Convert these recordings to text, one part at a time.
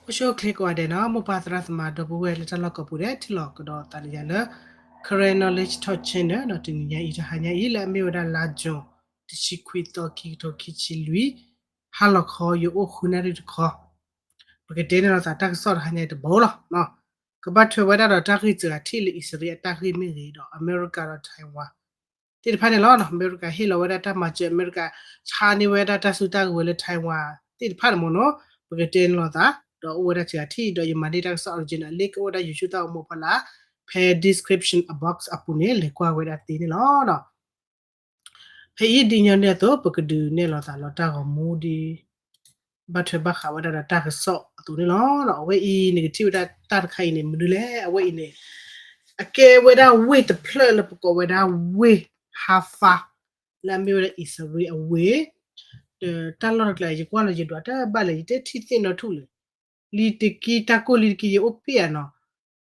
အိၣ်ဆူၣ်အိၣ်ချ့ကိးဂၤဒဲးနီၤ, မိၢ်ပၢ်သရၣ်သမါဒီပုၢ်ဝဲၢ်လၢတၢ်လီၢ်ကိးပူၤဒဲး ထံၣ်လိာ်ကဒီးသးလၢယၤလၢ Karen Knowledge Talk Channel ဒီးတနံၤညါအံၤ တဟါညါအံၤ လၢအမ့ၢ်ဝဲဒၣ်လါ June တဆံခွံသီ ခံကထိခံဆံလွံၢ် ဟါလီၤခီ ယအိၣ်ဃုနၣ်ရံၣ်တခီ ပကတဲန့ၢ်လိာ်သးတၢ်ကစီၣ်တဟါညါအံၤတဘိလီၤ. ကဘၣ်ထွဲဝဲဒၣ်ဒီးတၢ်ဂ့ၢ်စှၤထံၣ်လၢအံၣ်စရ့လးအတၢ်ဂ့ၢ်မ့ၢ်ဂ့ၤဒီး အမဲရကၤဒီး Taiwan သ့ၣ်တဖၣ်န့ၣ်လီၤ. အမဲရကၤဟ့ၣ်လီၤဝဲဒၣ်တၢ်မၤစၢၤ အမဲရကၤဆါန့ၢ်ဝဲဒၣ်တၢ်စုတၢ်ကဝဲၤလၢ Taiwan သ့ၣ်တဖၣ်န့ၣ်မ့ၢ်နီၤ, ပကတဲန့ၢ်လိာ်သး ဒီးအိၣ်ဝဲဒၣ်စှၤထံၣ် ဒီးယမၤန့ၢ်တၢ်ကစီၣ် original အလံာ်ကအိၣ်ဝဲဒၣ် YouTube တၢ်အိၣ်မူအဖီလာ် ဖဲ description box အပူၤန့ၣ် လဲၤကွၢ်ဝဲဒၣ်သ့န့ၣ်လီၤ. ဖဲအံၤဒ်ညီနုၢ်အသိး ပကဒုးနဲၣ်လိာ်သးလီၤတၢ်ဂီၤမူဒ် ဘၣ်ထွဲဘၣ်ဃးဝဲဒၣ်ဒီးတၢ်ကစီၣ်အသိးန့ၣ်လီၤ. အဝဲအံၤန့ၣ်ကထံၣ်ဝဲဒၣ်တၢ်တခါအံၤန့ၣ် မနုၤလဲၣ်, အဝဲအံၤန့ၣ် အကဲဝဲဒၣ်ဝ့ၢ်တဖျၢၣ်လၢပကိးဝဲဒၣ်ဝ့ၢ် Hafez လၢအမ့ၢ်ဝဲဒၣ်အံၣ်စရ့လးအဝ့ၢ်, ဒီးတၢ်လီၢ်တကျါ ယကွၢ်လၢယဒွးတဘၣ်လၢ ယတဲထံၣ်သ့ၣ်နီၣ်ထူၣ်လၢ လံတကံ တၢ်ကိၢ်လံတကံ ယအိၣ်ပ့ၢ်ဧါနီၤ,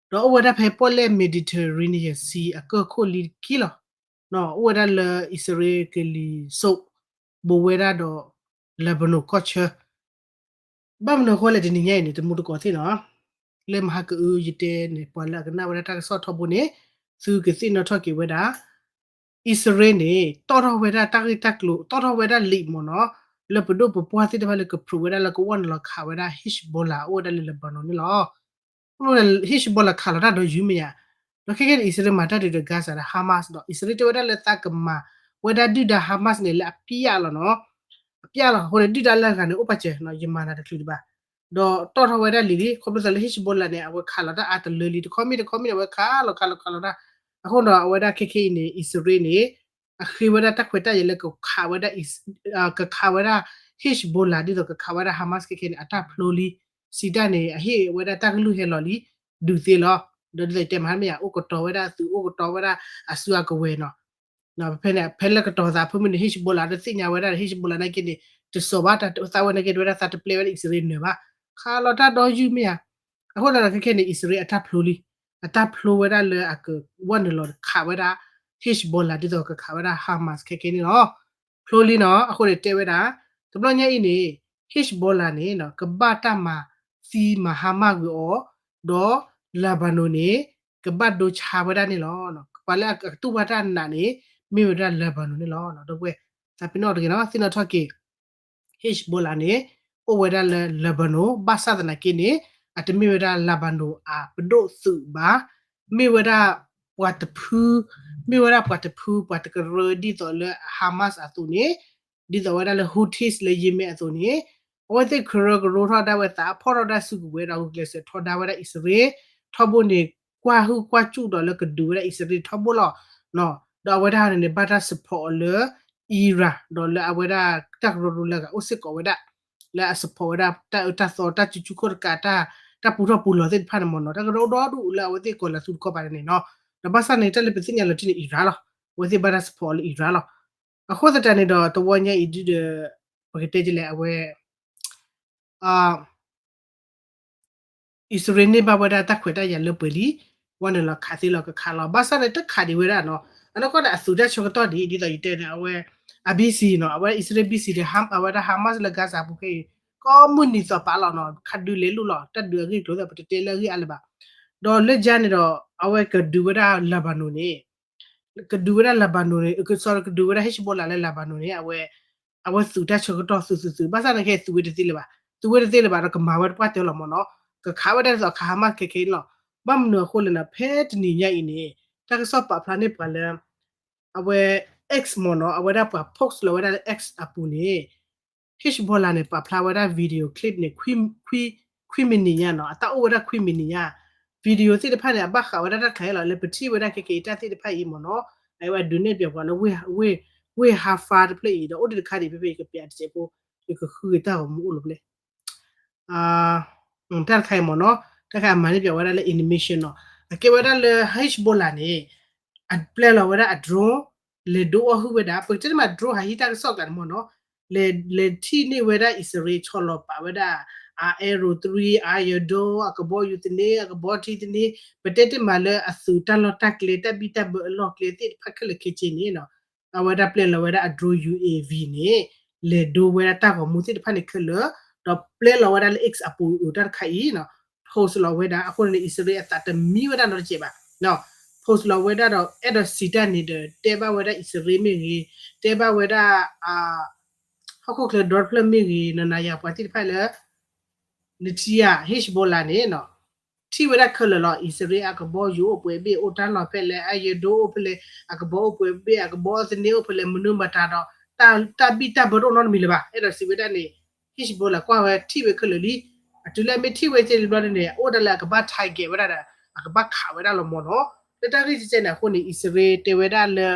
ဒီးအိၣ်ဝဲဒၣ်ဖဲပီၣ်လဲၣ် Mediterranean Sea အကၢၢ်ခိၣ်လံတကံလီၤ. အိၣ်ဝဲဒၣ်လၢအံၣ်စရ့လးကလံၤစိး ဘူးဝဲဒၣ်ဒီး Lebanon ကီၢ်ဆၢ ဘၣ်မနုၤအဃိလဲၣ် တနံၤညါအံၤန့ၣ် တမူတကိးသ့ၣ်နီၤ, လၢမဟါကအု ယတဲန့ၣ် ပှၤလၢအကနၣ်ဝဲဒၣ်တၢ်ကစီၣ်ထီဘိန့ၣ် သုကသ့ၣ်နီၣ်ထီၣ်က့ၤဝဲဒၣ် အံၣ်စရ့လးန့ၣ် တီၣ်ထီၣ်ဝဲဒၣ်တၢ်ဂ့ၢ်တၢ်ကျိၤ တီၣ်ထီၣ်ဝဲဒၣ်လံာ်မ့ၢ်နီၤ, လၢပဒိၣ်ပပှၢ်သ့ၣ်တဖၣ်လၢကဖျိးဝဲဒၣ်လၢကဝီၢ်နုာ်လီၤခးဝဲဒၣ် Hezbollah အိၣ်ဝဲဒၣ်လၢ Lebanon န့ၣ်လီၤ. Hezbollah ခးလီၤတၢ်ဒီးယုၢ်မ့ၢ်ဧါ, ဒီးခဲကနံၣ်န့ၣ် အံၣ်စရ့လးမၤတၢ်ဒုးဒီး Gaza ဒီး Hamas ဒီး အံၣ်စရ့လးတဲဝဲဒၣ်လၢသးကမၤဝဲဒၣ်ဒုၣ်ဒါ Hamas န့ၣ်လၢအပျၢ်လီၤနီၤ, အပျၢ်လီၤအဃိန့ၣ် ဒုၣ်ဒါလၢအဂၤန့ၣ် အိၣ်ပာ်စၢၤ ယမၤနၤတချုးဒံးဘၣ်, ဒီးတီၣ်ထီၣ်ဝဲဒၣ်လံၤလံ ခီဖျိသးလၢ Hezbollah န့ၣ် အဝဲခးလီၤတၢ်အါတလၢလံ တခီမ့ၢ်တခီမ့ၢ်န့ၣ် အဝဲခးလီၤခးလီၤတၢ်, အဃိဒီးအဝဲဒၣ်ခဲခဲအံၤန့ၣ် အံၣ်စရ့လးန့ၣ် အဃ့ဝဲဒၣ်တၢ်ခွဲးတၢ်ယာ်လၢကခးဝဲဒၣ် ကခးဝဲဒၣ် Hezbollah ဒ်သိးကခးဝဲဒၣ် Hamas ခဲခဲန့ၣ် အတၢ်ဖျိလံ, စံးတၢ်န့ၣ် အဟ့ၣ်ဝဲဒၣ်တၢ်ကလုၢ်ဟဲလီၤလံ ဒုးသ့လီၤ, ဒီးဒ်သိးယတဲမဟါမ့ၢ်ဧါ အိၣ်ကတီၤဝဲဒၣ်အသုး အိၣ်ကတီၤဝဲဒၣ်အစုအကဝဲၤနီၤ, ဖဲန့ၣ် ဖဲလၢကတီၤသးဖဲမုၢ်န့ၣ် Hezbollah ဒီးသ့ၣ်ညါဝဲဒၣ် Hezbollah နာ်က့န့ၣ် တစိာ်ဘၣ်တၢ်သးဝဲနာ်က့ တဝဲဒၣ်သးတပျဲဝဲဒၣ်အံၣ်စရ့လးနၢၤဘၣ်, ခးလီၤတၢ်ဒီးယုၢ်မ့ၢ်ဧါ, အဃိသတးဒီးခဲခဲန့ၣ် အံၣ်စရ့လးအတၢ်ဖျိလံ, အတၢ်ဖျိဝဲဒၣ်လၢအကဝီၢ်နုာ်လီၤခးဝဲဒၣ် Hezbollah ဒ်သိးကခးဝဲဒၣ် Hamas ခဲခဲန့ၣ်လီၤ. ဖျိလံနီၤ, အဃိန့ၣ်တဲဝဲဒၣ် တဘျီညါအံၤန့ၣ် Hezbollah န့ၣ် ကဘၣ်တၢ်မၤသံမၤဟါမၢ်ကွံာ်အီၤ, ဒီး Lebanon န့ၣ် ကဘၣ်ဒိဆါဝဲဒၣ်န့ၣ်လီၤ. ပှၤလၢအကတူၢ်ဘၣ်တၢ်နာ်န့ၣ် မ့ၢ်ဝဲဒၣ် Lebanon န့ၣ်လီၤ. ဒီပုၢ်ဝဲၢ် သးပ့ၤနီၣ်တဂ့ၤနီၤ, သ့ၣ်နီၣ်ထီၣ်က့ၤ Hezbollah န့ၣ် အိၣ်ဝဲဒၣ်လၢ Lebanon ဘၣ်ဆၣ်သနာ်က့န့ၣ် အတမ့ၢ်ဝဲဒၣ် Lebanon အပဒိၣ်သုးဘၣ်, မ့ၢ်ဝဲဒၣ်ပှၤတဖု, မ့ၢ်ဝဲဒၣ်ပှၤတဖု ပှၤတကရၢဒ်သိးလၢ Hamas အသိးန့ၣ်, ဒ်သိးဝဲဒၣ်လၢ Houthis လၢ Yemen အသိးန့ၣ်, အဝဲသ့ၣ်ကရၢကရိထီၣ်ဒၣ်ဝဲသး ဖီၣ်ထီၣ်ဒၣ်စုကဝဲၤဒီး ဂုာ်ကျဲးစၢးထီဒါဝဲဒၣ်အံၣ်စရ့လး, ထီဘိန့ၣ် ကွၢ်ဟုၣ်ကွၢ်စူၣ်ဒီးလၢကဒုးဝဲဒၣ်အံၣ်စရ့လးထီဘိလီၤ. ဒီးအဝဲဒၣ်န့ၣ်န့ၣ် ဘၣ်တၢ် support အီၤလၢ Iran ဒီးလၢအဝဲဒၣ်တၢ်ကရၢကရိလၢအဂၤအိၣ်စ့ၢ်ကီးဝဲဒၣ်, လၢအ support ဝဲဒၣ်တၢ်အၢတၢ်သီ တၢ်စုဆူၣ်ခီၣ်တကး တၢ်ပူထီၣ်ပူလီၤသ့ၣ်တဖၣ်န့ၣ်မ့ၢ်နီၤ, တၢ်ကရၢကရိဒီဒူၣ်လၢအဝဲသ့ၣ်ကိးလၢသူတခီပၤန့ၣ်နီၤ, ဒီးဘၣ်ဆၣ်န့ၣ် တၢ်လၢပသ့ၣ်ညါလီၤတံၢ်န့ၣ် Iran လီၤ. အဝဲသ့ၣ်ဘၣ်တၢ် support လၢ Iran လီၤ. အဃိသတးန့ၣ်ဒီး တဝီညါအံၤဒ်ဒီး ပကတဲဒ်လဲၣ် အဝဲ အံၣ်စရ့လးန့ၢ်ဘၣ်ဝဲဒၣ်တၢ်ခွဲးတၢ်ယာ်လၢပှဲၤလံ, ဝဲနုာ်လီၤခးသ့လီၤ ကခးလီၤ. ဘၣ်ဆၣ်န့ၣ် တခးဒံးဝဲဒၣ်နီၤ, အနီၢ်ကီၢ်န့ၣ် အသုးတၢ်ဆၢကတီၢ်ဒံး ဒ်သိးယတဲန့ၣ် အဝဲ အ ဘီ စံး နီၤ, အဝဲဒၣ်အံၣ်စရ့လး ဘီ စံး ဒီး အဝဲဒၣ် Hamas လၢ Gaza ပူၤခဲအံၤ ကိးမုၢ်နံၤသီပာ်လီၤနီၤ, ခးဒုးလဲၤလိာ်လီၤ, တၢ်ဒုးအဂ့ၢ်ကျိၤသ့ၣ် ပတတဲလၢအဂ့ၢ်အါလၢၤဘၣ်. ဒီးလၢကၠါန့ၣ်ဒီး အဝဲကဒုးဝဲဒၣ် Lebanon န့ၣ် ကဒုးဝဲဒၣ် Lebanon န့ၣ် ကစီကဒုးဝဲဒၣ် Hezbollah လၢ Lebanon န့ၣ် အဝဲ အဝဲသုးတၢ်ဆၢကတီၢ်သုးသုးသုး, ဘၣ်ဆၣ်န့ၣ်ခဲအံၤသုးဝဲတသ့လၢၤဘၣ်, သုးဝဲတသ့လၢၤဘၣ်ဒီး ကမၤဝဲတပှၢ်တၢၢ်လီၤမ့ၢ်နီၤ, ကခးဝဲဒၣ်ဒ်သိးခး Hamas ခဲခဲအံၤန့ၣ်လီၤ. ဘၣ်မနုၤအဃိလဲၣ်န့ၣ် ဖဲတနံၤညါအံၤန့ၣ် တၢ်ကစီၣ်ပာ်ဖျါန့ၢ်ပှၤလၢ အဝဲ X မ့ၢ်နီၤ, အဝဲဒၣ်ပှၤ post လီၤဝဲဒၣ်လၢ X အပူၤန့ၣ် Hezbollah န့ၣ် ပာ်ဖျါဝဲဒၣ် video clip န့ၣ် ခွံမံးနံးညါနီၤ, အတၢ်အိၣ်ဝဲဒၣ်ခွံမံးနံးညါ, video သ့ၣ်တဖၣ်န့ၣ် အဘၣ်ဃးဝဲဒၣ်တၢ်တခါအံၤလီၤ, လၢပထံၣ်ဝဲဒၣ်ခဲခဲအံၤတၢ်သ့ၣ်တဖၣ်အံၤမ့ၢ်နီၤ, အဝဲဒုးနဲၣ်ပျဲပှၤလၢ ဝ့ၢ် ဝ့ၢ် Hafez တဖျၢၣ်အံၤဒီး အိၣ်ဒံးတခါဒံးဖဲဖဲအံၤ ကပျးတစဲးဖိ, ယကဃုက့ၤတၢ်ဂီၤမူအိၣ်လီၤဖဲလဲၣ် တၢ်တခါအံၤမ့ၢ်နီၤ, တၢ်တခါအံၤမၤန့ၢ်ပျဲဝဲဒၣ်လၢ animation နီၤ, အကဲဝဲဒၣ်လၢ Hezbollah န့ၣ် အပျဲလီၤဝဲဒၣ်အ drone လဲၤဒိအီၣ်ဟုၣ်ဝဲဒၣ်, ပကတဲတမး drone ဟးဟံးတၢ်ကစီၣ်ကျါန့ၣ်မ့ၢ်နီၤ, လဲၤထံၣ်န့ၢ်ဝဲဒၣ်အံၣ်စရ့လး ဆီလီၤပာ်ဝဲဒၣ် Arrow three, Iron Dome အကဘီယူၤသန့, အကဘီထံသန့, ပတဲတမးလၢအသုးတၢ်လီၢ်တၢ်ကျဲ တၢ်ဘံၣ်တၢ်ဘၢအလီၢ်ကျဲသ့ၣ်တဖၣ်ခဲလၢာ်ခဲဆ့န့ၣ်နီၤ, အဝဲဒၣ်ပျဲလီၤဝဲဒၣ်အ drone UAV န့ၣ် လဲၤဒိဝဲဒၣ်တၢ်ဂီၤမူသ့ၣ်တဖၣ်န့ၣ်ခဲလၢာ်, ဒီးပျဲလီၤဝဲဒၣ်လၢ X အပူၤတၢ်တခါအံၤနီၤ post လီၤဝဲဒၣ်အဃိန့ၣ် အံၣ်စရ့လးအသးတမံဝဲဒၣ်နီတစဲးဘၣ် post လီၤဝဲဒၣ်ဒီး အဲၣ်ဒိးစံးတၢ်န့ၣ်ဒီး တဲဘၣ်ဝဲဒၣ်အံၣ်စရ့လးမ့ၢ်ဂ့ၤ တဲဘၣ်ဝဲဒၣ် ဟီၣ်ခိၣ်ချၢဒီတဖျၢၣ်မ့ၢ်ဂ့ၤ နနၤယၤပှၤသ့ၣ်တဖၣ်လၢ နထံဧါ Hezbollah န့ၣ်နီၤ ထံၣ်ဝဲဒၣ်ခဲလၢာ်လီၤ အံၣ်စရ့လးအကဘီယူၤအိၣ်ပှဲၤဘ့ၣ် အိၣ်တၢ်လီၢ်ဖဲလဲၣ် အယဒိအိၣ်ဖဲလဲၣ် အကဘီအိၣ်ပှဲၤဘ့ၣ် အကဘီအီသန့ၣ်အိၣ်ဖဲလဲၣ် မနုၤမတၤဒီး တၢ်ဘံၣ်တၢ်ဘၢတအိၣ်နီတမံၤလၢၤဘၣ် အဲၣ်ဒိးစံးဝဲဒၣ်န့ၣ် Hezbollah ကွၢ်ဝဲထံၣ်ဝဲခဲလၢာ်လံ အတုၤလၢမ့ၢ်ထံၣ်ဝဲကဲလံဘျီန့ၣ် အိၣ်ဒၣ်လၢအကဘၣ် target ဝဲဒၣ်ဒီး အကဘၣ်ခးဝဲဒၣ်လီၤမၢ်နီၤ လၢတၢ်ဂ့ၢ်ကဲန့ၣ်အဃိန့ၣ် အံၣ်စရ့လးတဲဝဲဒၣ်လၢ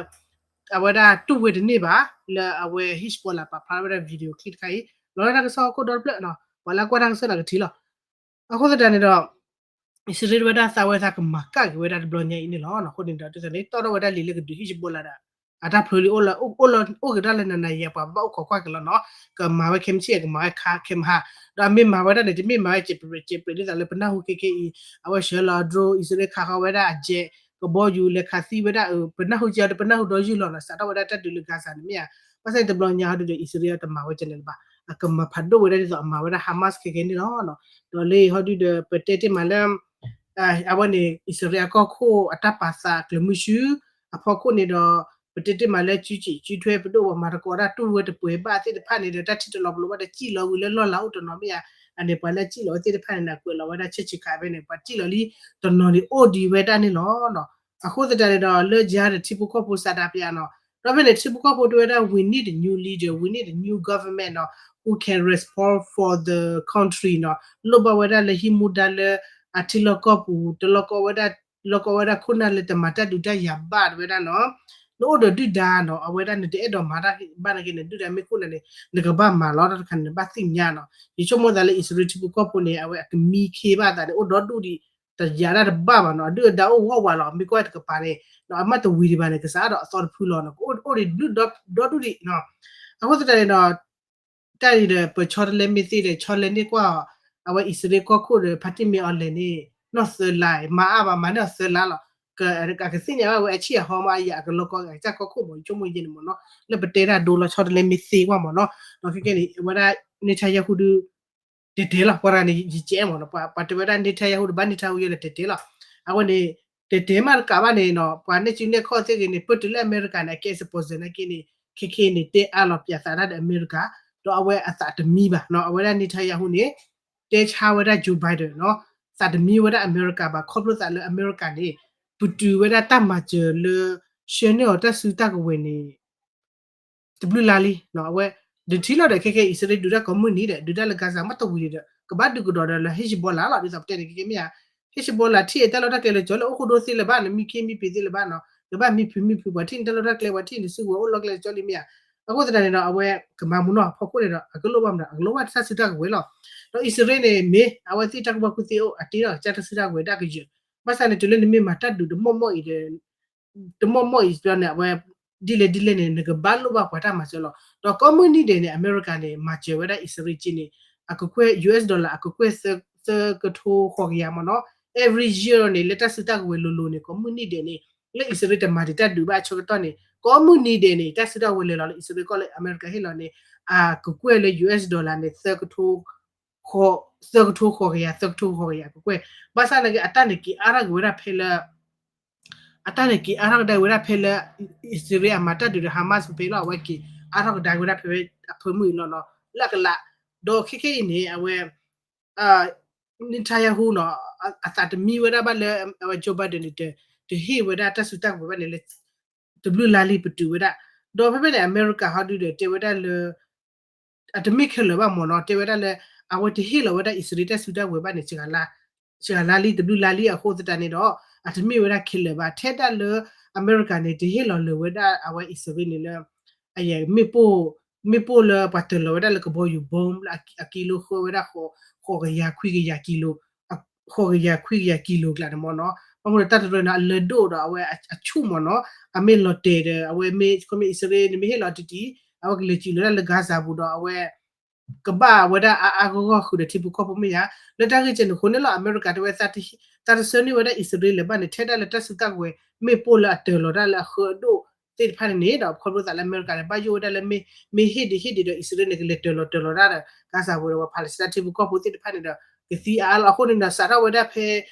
အဝဲဒၣ်တူၢ်ဝဲတန့ၢ်ဘၣ် လၢအဝဲ Hezbollah ပာ်ဖျါဝဲဒၣ် video clip တခါအံၤ လီၤလၢတၢ်ကစီၣ်ဟီၣ်ခိၣ်ဒီတဖျၢၣ်နီၤ ပှၤလၢကွၢ်တၢ်ကစီၣ်န့ၣ်ကထံၣ်လီၤ အဃိသတးန့ၣ်ဒီး အံၣ်စရ့လးဝဲဒၣ်သးဝဲသးကမၤကၣ်က့ၤဝဲဒၣ်တဘျီညါအံၤန့ၣ်လီၤ. အဃိန့ၣ်ဒီး ဒ်သိးန့ၣ် တီၣ်ထီၣ်ဝဲဒၣ်လံာ်လၢကဒုး Hezbollah ဒီး အတၢ်ဖျိလံ အိၣ်လၢ အိၣ်လၢ အိၣ်က့ၤတၢ်လၢနၤနၤယၤ ပှၤဘၣ်အိၣ်ခိးကွၢ်က့ၤလီၤနီၤ. ကမၤဝဲခဲမုၢ်ဆ့ၣ် ကမၤဝဲခဲမုၢ်ဟါ, ဒီးအမ့ၢ်မၤဝဲဒၣ်န့ၣ် တမ့ၢ်မၤဝဲစဲးပြဲးစဲးပြဲး ဒ်သိးလၢပနၢ်ဟူခဲခဲအံၤ အဝဲဆှၢလီၤ drone အံၣ်စရ့လးခးဃီဝဲဒၣ်အ jet ကဘီယူၤလဲၤခးသံဝဲဒၣ် ပနၢ်ဟူက့ၤဒီး ပနၢ်ဟူဒီးယုၢ်လီၤနီၤ. စးထီၣ်ဝဲဒၣ်တၢ်ဒုးလၢ Gaza န့ၣ်မ့ၢ်ဧါ. ဘၣ်ဆၣ်န့ၣ်တဘျီညါဟီဒုဒီး အံၣ်စရ့လးတမၤဝဲကဲန့ၣ်လၢၤဘၣ်. အကမၤဖးဒိၣ်ဝဲဒၣ်ဒ်သိးအမၤဝဲဒၣ် Hamas ခဲခဲန့ၣ်လီၤ. ဒီးလၢဟီဒုဒီး ပတဲတ့ၢ်မးလၢ အဝဲန့ၣ် အံၣ်စရ့လးအကီၢ်ခိၣ်အတၢ်ပာ်သးကျၢၤမုၢ်ဆူ အဖီခိၣ်န့ၣ်ဒီး ပတဲတ့ၢ်မးလၢ ကၠူကံၣ်ကၠူထွဲ ပဒိၣ်ပှၤမၤသကိးတၢ်တူၢ်ဝဲတပှဲၤဘၣ်သ့ၣ်တဖၣ်န့ၣ်ဒီး တၢ်ထံၣ်တလီၤပလိာ်ဘၣ်ဒီး စံၣ်လီၤဝံၤလၢလီၢ်လၤအိၣ်တနီၤမ့ၢ်ဧါ. အန့ၣ် ပှၤလၢစံၣ်လီၤဝဲသ့ၣ်တဖၣ်န့ၣ် ကွဲးလီၤဝဲဒၣ်ဆဲးဆံးခးဖဲန့ၣ် ပှၤစံၣ်လီၤလံ တနီၤန့ၣ်အိၣ်ဒံးဝဲဒၣ်န့ၣ်လီၤ. အဃိသတးန့ၣ်ဒီး လၢယၤဒီးထံဖိကီၢ်ဖိစးဒးပယါနီၤ ဒီးဖဲန့ၣ် ထံဖိကီၢ်ဖိတဲဝဲဒၣ် we need a new leader, we need a new government နီၤ who can respond for the country နီၤ လိၣ်ဘၣ်ဝဲဒၣ်လၢဟံးမူဒါလၢ အထံလီၢ်ကီၢ်ပူၤ တလီၢ်ကီၢ်ဝဲဒၣ် လီၢ်ကီၢ်ဝဲဒၣ်ခိၣ်နၢ်လၢတမၤတၢ်ဒုးတၢ်ယၤဘၣ်တဝဲဒၣ်နီၤ. နအိၣ်ဒီးဒုၣ်ဒါနီၤ အဝဲဒၣ်နတအဲၣ်ဒိးမၤတၢ်ဘၣ်နာ်က့န့ၣ် ဒုၣ်ဒါမ့ၢ်ခိၣ်နၢ်န့ၣ် နကဘၣ်မၤလီၤတၢ်တခါန့ၣ် နဘၣ်သ့ၣ်ညါနီၤ. ယဆိကမိၣ်သးလၢအံၣ်စရ့လးထံဖိကီၢ်ဖိန့ၣ် အဝဲအကမံခ့ဘၣ်အသးန့ၣ် အိၣ်ဒီဒူၣ်ဒံး တယၤဒၣ်တဘၣ်ဘၣ်နီၤ အဒုၣ်အဒါအိၣ်ဂီၢ်ဝးလီၤ မ့ၢ်ကွၢ်တကပၤန့ၣ် အမ့ၢ်တဝံၤဒံးဘၣ်န့ၣ် ကစးဒီးအသီတဖုလီၤနီၤ ကအိၣ်အိၣ်ဒံးဒီဒူၣ်ဒံးနီၤ. အဃိသတးန့ၣ်ဒီး တၢ်အံၤဒီး ပဆီတလဲမ့ၢ်သ့ဒီး ဆီလဲန့ၢ်ကွၢ်အီၤ အဝဲအံၣ်စရ့လးကီၢ်ခိၣ်ဒီး ဖါတံၢ်မ့ၢ်အီၤလဲၤန့ၣ် နီၢ်သၢလါ မၤအါဘၣ်မၤန့ၢ်အီၤသၢလါလီၤ. အကသ့ၣ်ညါဘၣ်ဝဲအဆံၣ်အဟီမး အယၤအကလီၤကီအကစၢ်ကီၢ်ခိၣ်မး ယဆိကမိၣ်ယဲန့ၣ်မ့ၢ်နီၤ လၢပတဲတၢ်ဒိလီၤဆီတလဲမ့ၢ်သ့ကွၢ်မ့ၢ်နီၤ. ဒီးခဲကဲန့ၣ် အဝဲဒၣ် Netanyahu ဒု တဲတဲလီၤ ပှၤတဂၤန့ၣ် ယကဲမ့ၢ်နီၤ ပှၤတဲဝဲဒၣ် Netanyahu ဒီးဘၣ် Netanyahu ယဲလၢတဲတဲလီၤ. အဝဲန့ၣ် တဲတဲမးတကးဘၣ်န့ၣ်နီၤ ပှၤနဲၣ်စုနဲၣ်ခီၣ်သ့ၣ်ဂ့ၤန့ၣ် ပတုၤလၢအမဲရကၤန့ၣ် အကဲ sponsor နာ်က့န့ၣ် ခဲခဲန့ၣ် တဲအါလီၤပၠးသးတၢ်ဒီးအမဲရကၤ ဒီးအဝဲအသးတမံဘၣ်နီၤ အဝဲဒၣ် Netanyahu န့ၣ် တဲဆါဝဲဒၣ် Joe Biden နီၤ သးတမံဝဲဒၣ်အမဲရကၤဘၣ် ခီဖျိသးလၢအမဲရကၤန့ၣ် ပတုၤဝဲဒၣ်တၢ်မၤစၢၤလၢ ဆှၢန့ၢ်အီၤတၢ်စုတၢ်ကဝဲၤန့ၣ် တဘျုးလါလံနီၤ အဝဲ ဒုးထံၣ်လီၤဒီးခဲခဲအံၤ အံၣ်စရ့လးဒုးတၢ်ကိးမုၢ်နံၤဒီး ဒုးတၢ်လၢ Gaza မ့ၢ်တဝံၤဒီး ကဘၣ်ဒုးကဒီးဒီးလၢ Hezbollah လီၤ ဒ်သိးပတဲန့ၣ် ခဲခဲမ့ၢ်ဧါ Hezbollah ထံၣ်တၢ်လီၢ်တၢ်ကျဲလၢကၠီလၢအိၣ်ခိၣ်ဒိၣ်သ့လၢၤဘၣ်နီၤ မံခ့မံပှ့ၤသ့လၢၤဘၣ်နီၤ ကဘၣ်မံဖုးမံဖုး ပှၤထံၣ်န့ၢ်တၢ်လီၢ်တၢ်ကျဲ ပှၤထံၣ်န့ၢ်စုကဝဲၤအိၣ်လီၢ်ကျဲလၢကၠီလံမ့ၢ်ဧါ. အဃိသတးန့ၣ်ဒီး အဝဲကမၤမူနီၤ အဖီခိၣ်န့ၣ်ဒီး အကလိၣ်ဘၣ်မနုၤ အကလိၣ်ဘၣ်တၢ်စုတၢ်ကဝဲၤလီၤ. ဒီးအံၣ်စရ့လးန့ၣ် မ့ၢ်အဝဲသ့ၣ်တၢ်ကူၣ်ဘၣ်ကူၣ်သ့အိၣ် အတ့ထီၣ်ကစၢ်တၢ်စုတၢ်ကဝဲၤဒၣ်ကယၢၤ ဘၣ်ဆၣ်န့ၣ် တုၤလၢနမ့ၢ်မၤတၢ်ဒုးတမီၢ်မီၢ်အံၤဒီး တမီၢ်မီၢ်အံၤန့ၣ် အဝဲ ဒ်လဲၣ်ဒ်လဲၣ်န့ၣ် နကဘၣ်လိၣ်ဘၣ်ပှၤတၢ်မၤစၢၤလီၤ. ဒီးကိးမုၢ်နံၤဒဲးန့ၣ် အမဲရကၤန့ၣ် မၤစၢၤဝဲဒၣ်အံၣ်စရ့လးက့န့ၣ် အကကွဲၢ် US dollar အကကွဲၢ် သၢကထိဃိးကယၤမ့ၢ်နီၤ every year န့ၣ် လၢတၢ်စုတၢ်ကဝဲၤလိၤလိၤန့ၣ် ကိးမုၢ်နံၤဒဲးန့ၣ် လၢအံၣ်စရ့လးတမၤဒံးတၢ်ဒုးဘၣ်အဆၢကတီၢ်န့ၣ် ကိးမုၢ်နံၤဒဲးန့ၣ် တၢ်စုတၢ်ကဝဲၤလဲၤလီၤလၢအံၣ်စရ့လးကီၢ်လၢအမဲရကၤဟ့ၣ်လီၤန့ၣ် အကကွဲၢ်လၢ US dollar န့ၣ် သၢကထိ သၢကထိဃိးကယၤ သၢကထိဃိးကယၤကကွဲၢ်. ဘၣ်ဆၣ်နာ်က့ အတၢ်န့ၣ်က့ၤအါထီၣ်က့ၤဝဲဒၣ်ဖဲလၢ အတၢ်န့ၣ်က့ၤအါထီၣ်ကဒါဝဲဒၣ်ဖဲလၢ အံၣ်စရ့လးအမၤတၢ်ဒုးဒီး Hamas ဖဲလီၤ အဝဲက့ၤအါထီၣ်ကဒါဝဲဒၣ်ဖဲအဖၢမုၢ်အံၤလီၤနီၤ လၢအကလး. ဒီးခဲခဲအံၤန့ၣ် အဝဲ Netanyahu နီၤ အသးတမံဝဲဒၣ်ဘၣ်လၢ အဝဲ Joe Biden န့ၣ် တဟ့ၣ်ဝဲဒၣ်တၢ်စုတၢ်ကဝဲၤဘၣ်န့ၣ်လၢ တဘျုးလါလံပတုာ်ဝဲဒၣ်. ဒီးဖဲဖဲန့ၣ် အမဲရကၤဟီဒုဒီးတဲဝဲဒၣ်လၢ အတမ့ၢ်ခဲလၢာ်ဘၣ်မ့ၢ်နီၤ တဲဝဲဒၣ်လၢ အဝဲတဟ့ၣ်လီၤဝဲဒၣ်အံၣ်စရ့လးတၢ်စုတၢ်ကဝဲၤဘၣ်န့ၣ် စှၤလါလံ တဘျုးလါလံအဃိသတးန့ၣ်ဒီး အတမ့ၢ်ဝဲဒၣ်ခဲလၢာ်ဘၣ် ထဲဒၣ်လၢ အမဲရကၤန့ၣ် တဟ့ၣ်လီၤလၢၤဝဲဒၣ်အဝဲအံၣ်စရ့လးန့ၣ်လၢ အမ့ၣ်ပိၢ် မ့ၣ်ပိၢ်လၢပှၤတၢၤလီၤဝဲဒၣ်လၢကဘီယူၤ bomb လၢအကံလိဃၢဝဲဒၣ် ဃိးကယၤခွံကယၤကံလိ ဃိးကယၤခွံကယၤကံလိကျါန့ၣ်မ့ၢ်နီၤ ဘၣ်မနုၤတၢ်တရၢန့ၣ် အလၢဒိၣ်ဒီးအဝဲအဆူၣ်မ့ၢ်နီၤ အမ့ၢ်လီၤတဲာ်ဒီး အဝဲမ့ၢ်ခီမ့ၢ်အံၣ်စရ့လးန့ၣ် မ့ၢ်ဟ့ၣ်လီၤတံၢ်တံၢ် အဝဲကလဲၤစံၣ်လီၤဝဲဒၣ်လၢ Gaza ပူၤဒီး အဝဲ ကဘၣ်ဝဲဒၣ်အါအါဂီၢ်ဂီၢ်ဃုာ်ဒီးထံဖိကီၢ်ဖိမ့ၢ်ဧါ လၢတၢ်ဂ့ၢ်ကဲန့ၣ်အဃိန့ၣ်လီၤ အမဲရကၤတဲဝဲ သးတဆှၢန့ၢ်ဝဲဒၣ်အံၣ်စရ့လးလၢၤဘၣ်န့ၣ် ထဲဒၣ်လၢတၢ်စုတၢ်ကဝဲၤ မ့ၣ်ပိၢ်လၢအတၢၤလီၤတၢ်လၢအဃၢအဒိၣ် သ့ၣ်တဖၣ်န့ၣ်န့ၣ်ဒီး ခီဖျိသးလၢအမဲရကၤန့ၣ် ဘၣ်ယိၣ်ဝဲဒၣ်လၢ မ့ၢ်ဟ့ၣ်ဒံးဟ့ၣ်ဒံးဒီး အံၣ်စရ့လးန့ၣ် ကလဲၤတၢၤလီၤတၢၤလီၤဒၣ်ဒီး ကါစၢ်ဝဲဒီးပှၤ Palestine ထံဖိကီၢ်ဖိသ့ၣ်တဖၣ်န့ၣ်ဒီး ကသံအါအါလီၤ. အဃိန့ၣ်ဒီး စးထီၣ်ဝဲဒၣ်ဖဲ